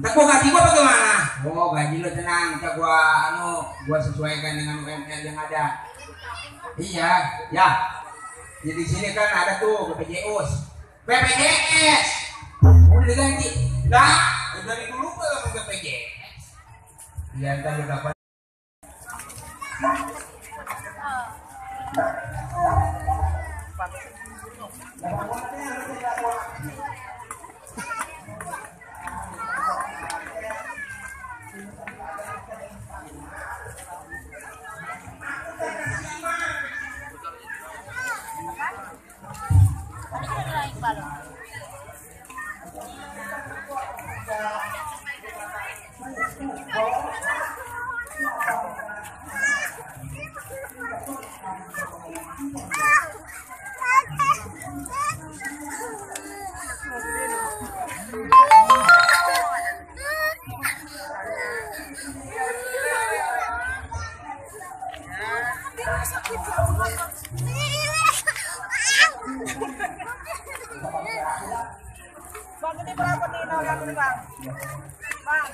Tak gua gaji gua bagaimana? Oh gaji lo tenang, tak gua sesuaikan dengan UMR yang ada. Iya, ya. Jadi sini kan ada tuh BPJS. Udah diganti. Dah, dari dulu kalau BPJS. Iya, entar lu dapat. Bang, ini berapa nih orang ini, Bang? Bang,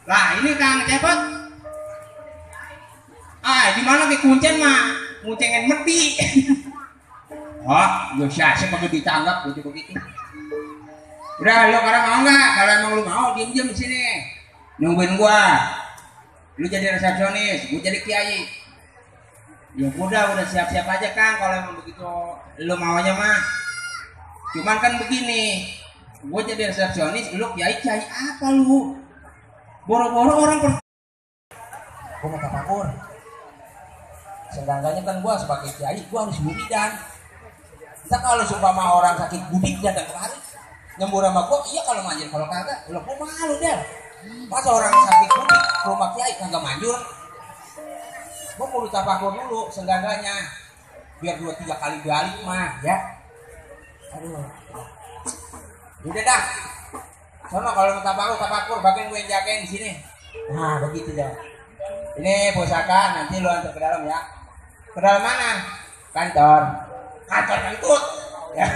Lah ini Kang Cepot. Di mana ke kuncen mah? Muncengen meti. Oh, gue siasya pakai ditanggap begitu. Udah, lo sekarang mau nggak? Kalau emang lu mau, diem di sini. Nungguin gua. Lu jadi resepsionis, gua jadi kiai. Ya udah siap-siap aja Kang kalau emang begitu lu maunya mah. Cuman kan begini, gua jadi resepsionis, lu kiai apa lu? Boro-boro orang gua mau tapakur. Sedangkannya kan gua sebagai kiai, gua harus wiridan. Kita kalau sumpama orang sakit budik datang kemari, nyembur sama gua, iya kalau manjur, kalau kagak, lo gua malu deh. Masa orang sakit budik ke rumah kiai kagak manjur? Gua perlu tapakur dulu, sedangkannya biar 2-3 kali balik mah, ya. Aduh. Udah dah. Sono kalau mau tapakur, bagian gue yang jagain di sini. Nah, begitu dah. Ini pusaka, nanti lu antar ke dalam ya. Ke dalam mana? Kantor kentut. Ya.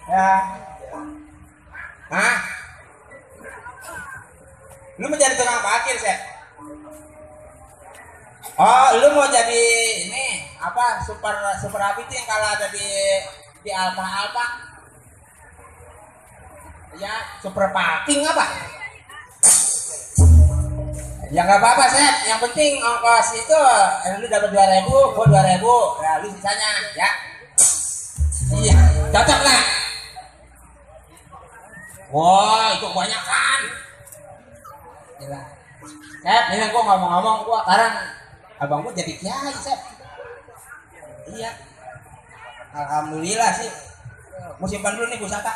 Ya. Hah? Lu mau jadi tukang parkir, Seth? Oh, lu mau jadi ini apa? Super api itu yang kalau ada di Alfa. Ya, super parking apa? Ya nggak apa-apa, Seth. Yang penting ongkos itu lu dapat 2.000, gua 2.000. Nah, lu sisanya, ya. Iya, cocok lah. Wah, itu banyak kan. Gila. Seth, ini gua ngomong-ngomong, gua sekarang abang gua jadi kiai, Seth. Iya. Alhamdulillah sih. Mau simpan dulu nih pusaka.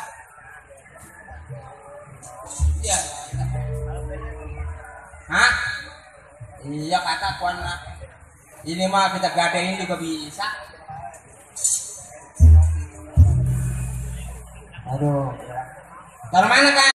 Iya. Hah? Iya kata kuan lah. Ini mah kita gadein juga bisa. Aduh. Dari mana Kang?